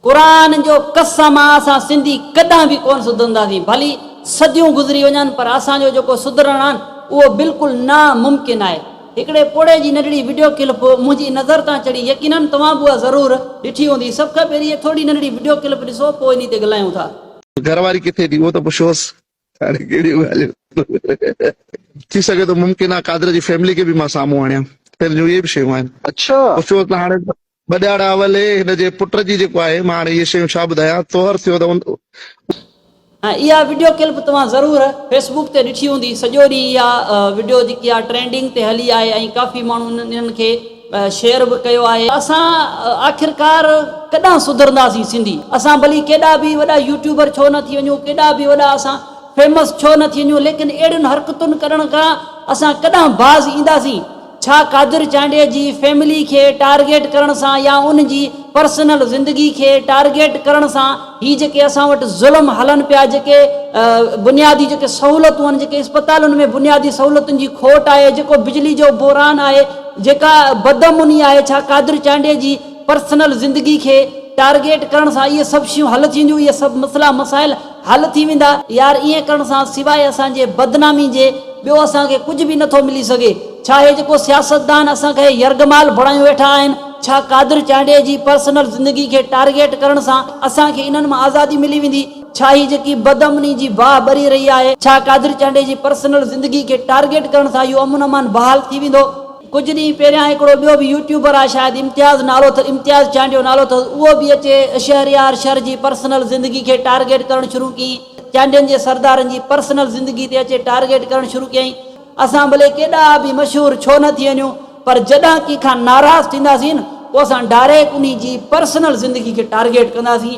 قرآن جو قسم آ اسان سنڌي ڪڏهن به ڪونه سڌرنداسين ڀلي صديون گذري وڃن پر اسان جو جيڪو سڌرڻ آ اهو بلڪل نا ممڪن آهي. هڪڙي پوڙهي جي ننڍڙي وڊيو ڪلپ منهنجي نظر تان چڙهي يقينن توهان به اها ضرور ڏٺي هوندي سڀ کان پهرين هيء ٿورڙي ننڍڙي وڊيو ڪلپ ڏسو پوء انهي تي ڳالهايون ٿا. گهر واري ڪٿي ٿي اهو ته پڇوس. هاڻي ڪهڙيون ڳالهيون ٿي سگهي ٿو ممڪن آهي قادر جي فيملي کي به مان سامهون آڻيان هن جون اهي به شيون آهن. اڇا. پڇو ته هاڻي ٻه ڏهاڙا اول هن جي پٽ جي جيڪو آهي مان هاڻي اهي شيون ڇا ٻڌايان طوهر ٿيو ته ان. ۽ اها وڊيو ڪلپ توهان ضرور فيس بوڪ تي ڏٺي هوندي سڄو ڏينهن اها وڊيو جيڪي آهي ٽرينڊنگ تي هلي آهي ۽ ڪافي ماڻهن انهن کي شيئر به ڪيو آهي. اسان آخرڪار ڪڏهن سڌرنداسين سنڌي اسان ڀلي ڪيڏا به وڏا يوٽيوبر ڇو نه ٿي وڃون ڪيڏا به وڏا اسان فيمس ڇو نه ٿي وڃون ليڪن اهڙين حرڪتن ڪرڻ کان اسان ڪڏهن باز اينداسين ڇا قادر چانڊيي جي فيملي کي ٽارگيٽ ڪرڻ سان يا ان جي پرسنل زندگي کي ٽارگيٽ ڪرڻ سان هي جيڪي اسان وٽ ظلم هلن پيا جيڪي بنيادي جيڪي سهولتون آهن جيڪي اسپتالن ۾ بنيادي سهولتن جي کوٽ آهي جيڪو بجلي جو بحران آهي جيڪا بدامني آهي ڇا قادر چانڊيي جي پرسنل زندگي کي ٽارگيٽ ڪرڻ سان اهي سڀ شيون حل ٿينديون اهي سڀ مسئلا مسائل حل ٿي ويندا. يار ائين ڪرڻ سان سواء اسان جي بدنامي جي ٻيو اسان کي ڪجهه به نٿو ملي سگهي. ڇا هي جيڪو سياستدان اسان کي يرغمال بڻايون ويٺا آهن، ڇا قادر چانڊيي جي پرسنل زندگي کي ٽارگيٽ ڪرڻ سان اسان کي انهن مان آزادي ملي ويندي؟ ڇا هي جيڪي بدامني جي باهه ٻري رهي آهي، ڇا قادر چانڊيي جي پرسنل زندگي کي ٽارگيٽ ڪرڻ سان اهو امن امان بحال ٿي ويندو؟ ڪجهه ڏينهن پهريان هڪڙو ٻيو به يوٽيوبر آهي شايد امتياز نالو اٿس امتياز چانڊيو نالو اٿس اهو به اچي شهريار شر جي پرسنل زندگي کي ٽارگيٽ ڪرڻ شروع ڪيائين چانڊين جي سردارن جي پرسنل زندگي تي اچي ٽارگيٽ ڪرڻ شروع ڪيائين اسان ڀلي ڪيڏا به مشهور ڇو نه ٿي وڃون پر جڏهن ڪنهن کان ناراض ٿينداسين پوء اسان ڊائريڪ انهي جي پرسنل زندگي کي ٽارگيٽ ڪنداسين.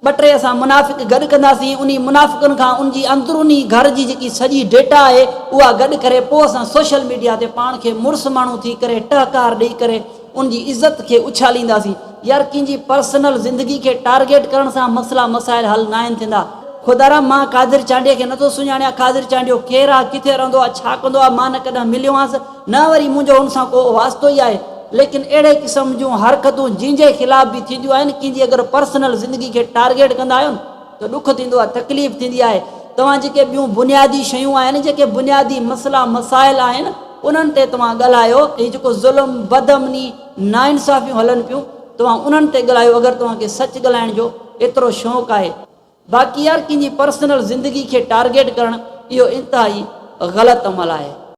ٻه ٽي اسان منافق گڏ ڪنداسين، انهي منافقن کان ان جي اندروني گهر جي جيڪي سڄي ڊيٽا آهي اها گڏ ڪري پوء اسان سوشل ميڊيا تي پاڻ کي مڙس ماڻهو ٿي ڪري ٽهڪار ڏئي ڪري ان جي عزت کي اڇالينداسين. يار ڪنهن جي پرسنل زندگي کي ٽارگيٽ ڪرڻ سان مسئلا مسائل حل ناهن ٿيندا. خدارا مان قادر چانڊيي کي نٿو سڃاڻيان، قادر چانڊيو ڪير آ، ڪٿي رهندو آ، ڇا ڪندو آ، مان نه ڪڏهن مليو هانس، نه وري منهنجو هن سان ڪو واسطو ئي آهي، ليڪن اهڙي قسم جون حرڪتون جنهن جي خلاف به ٿينديون آهن، ڪنهن جي اگر پرسنل زندگي کي ٽارگيٽ ڪندا آهيو نه ته ڏک ٿيندو آهي، تڪليف ٿيندي آهي، توهان جيڪي ٻيون بنيادي شيون آهن، جيڪي بنيادي مسئلا مسائل آهن، انهن تي توهان ڳالهايو، هي جيڪو ظلم، بدامني، ناانصافيون هلن پيون، توهان انهن تي ڳالهايو اگر توهان کي سچ ڳالهائڻ جو ايترو شوق آهي. باقي يار ڪنهن جي پرسنل زندگي کي ٽارگيٽ ڪرڻ اهو انتهائي غلط عمل آهي.